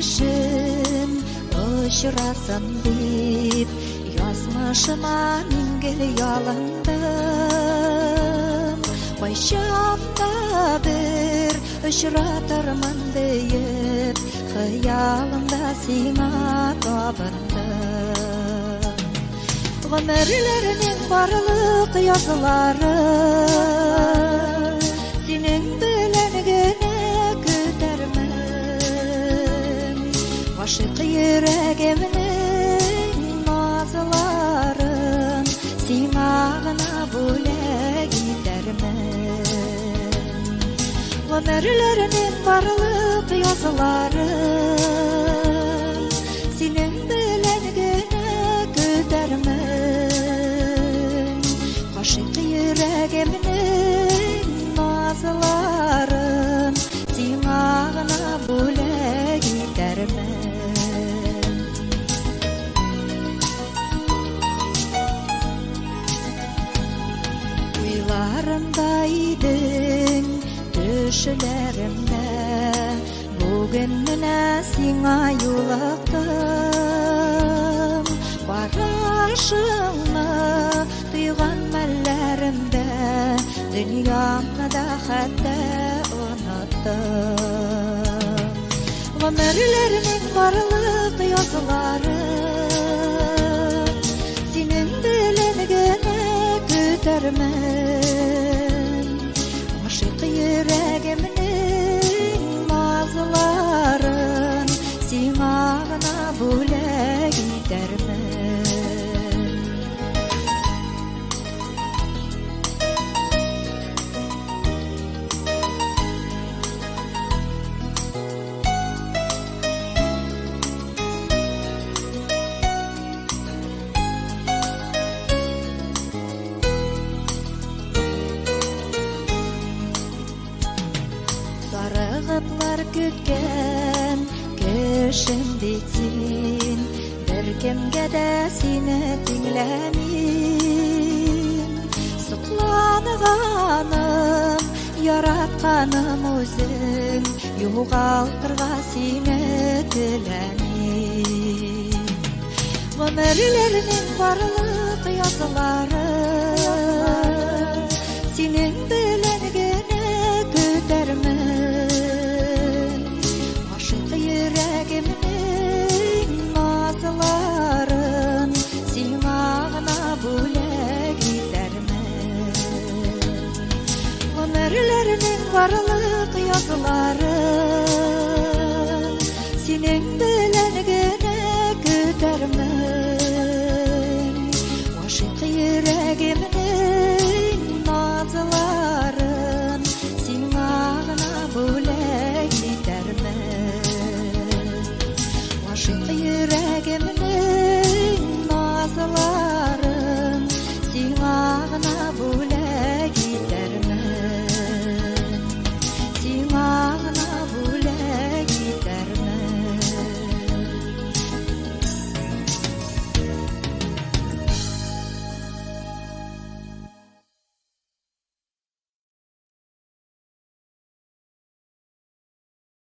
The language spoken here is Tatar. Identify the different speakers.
Speaker 1: кешем очрасын дип, язмышыма мин гел ялындым. Кайчан да бер очратырмын диеп, хыялымда сиңа табындым. Гомерләрнең барлык язлары синең белән генә көтәрмен. Гашыйк йөрәгемнең назларын сиңа гына бүләк итәрмен. Гомерләрнең барлык язларын синең белән генә көтәрмен. Гашыйк йөрәгемнең назларын сиңа гына бүләк итәрмен. Уйларымда идең, төшләремдә. Бүген менә сиңа юлыктым. Карашыңны тойган мәлләремдә, дөньямны да хәтта оныттым. Гомерләрнең барлык язларын синең белән генә көтәрмен. Гашыйк йөрәгемнең назларын сиңа гына бүләк итәрмен. Зарыгыплар көткән кешем бит син, беркемгә дә сине тиңләмим. Сокланганым, яратканым үзең, югалтырга сине теләмим. Гомерләрнең барлык язларын синең белән генә көтәрмен. Гашыйк йөрәгемнең назларын сиңа гына бүләк итәрмен. Гомерләрнең барлык язларын синең белән